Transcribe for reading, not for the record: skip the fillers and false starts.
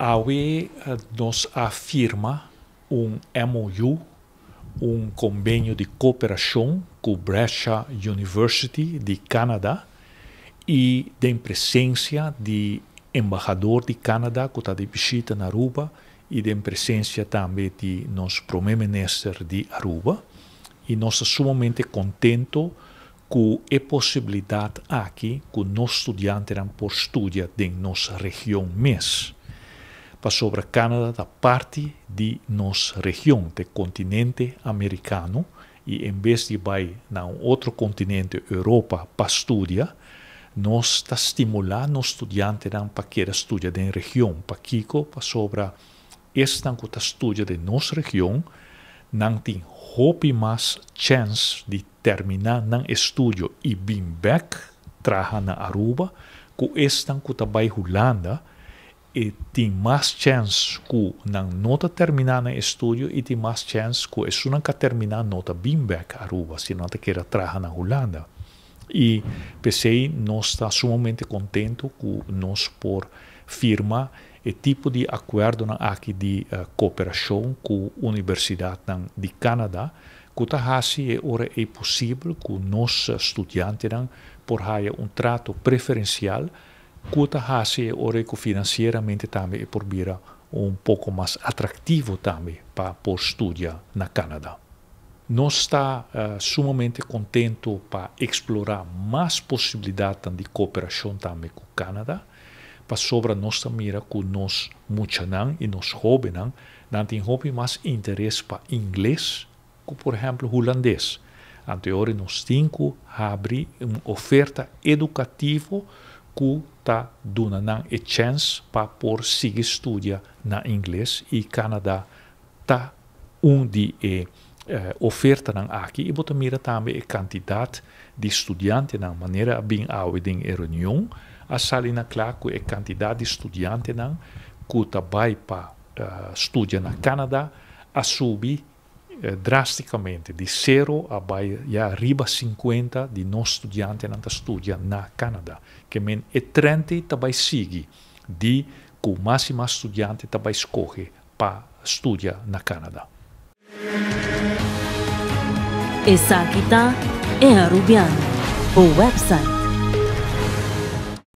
Awe nos a firma un MOU, un kombenio di kooperashon ku Brescia University di Canada i den presensia di embahador di Canada ku ta di bishita na Aruba i den presensia tambe di nos promé minister di Aruba. I nos ta sumamente kontentu ku e posibilidat aki ku nos studiantenan por studia den nos region mes. Pasobra Canada ta parti di nos region, di kontinente amerikano, i en bes di bai na un otro kontinente, Europa, pa studia, nos ta stimulá nos studiantenan pa keda studia den region. Pakiko? Pasobra esnan ku ta studia den nos region, nan tin hopi mas chèns di terminá nan estudio i bin bèk traha na Aruba, ku esnan ku ta bai Hulanda i tin mas chèns ku nan no ta terminá nan estudio i tin mas chèns ku esunnan ku a terminá no ta bin bèk Aruba, sino nan ta keda traha na Hulanda. I p'esei nos ta sumamente kontentu ku nos por firma e tipo di akuerdonan aki di kooperashon ku universidatnan di Canada, ku ta hasi e ora ei posibel ku nos studiantenan por haya un trato preferensial, ku ta hasi e ora ei ku finansieramente tambe e por bira un poko mas atraktivo tambe pa por studia na Canada. Nos ta sumamente kontentu pa eksplorá mas posibilidatnan di kooperashon tambe ku Canada, pasobra nos ta mira ku nos muchanan i nos hóbennan nan tin hopi mas interes pa ingles ku por ehèmpel hulandes. Anto e ora nos tin ku habri un oferta edukativo ku ta duna nan e chèns pa por sigui studia na ingles i Canada ta un di e ofertanan aki i bo ta mira tambe e kantidat di studiantenan manera a bin awe den e reunion a sali na kla ku e kantidat di studiantenan ku ta bai pa studia na Canada a subi drástikamente di sero a bai ya riba 50 di nos studiantenan ta studia na Canada. Ke men e trend ei ta bai sigui di ku mas i mas studiante ta bai skohe pa studia na Canada. Esaki ta E Arubiano, bo website.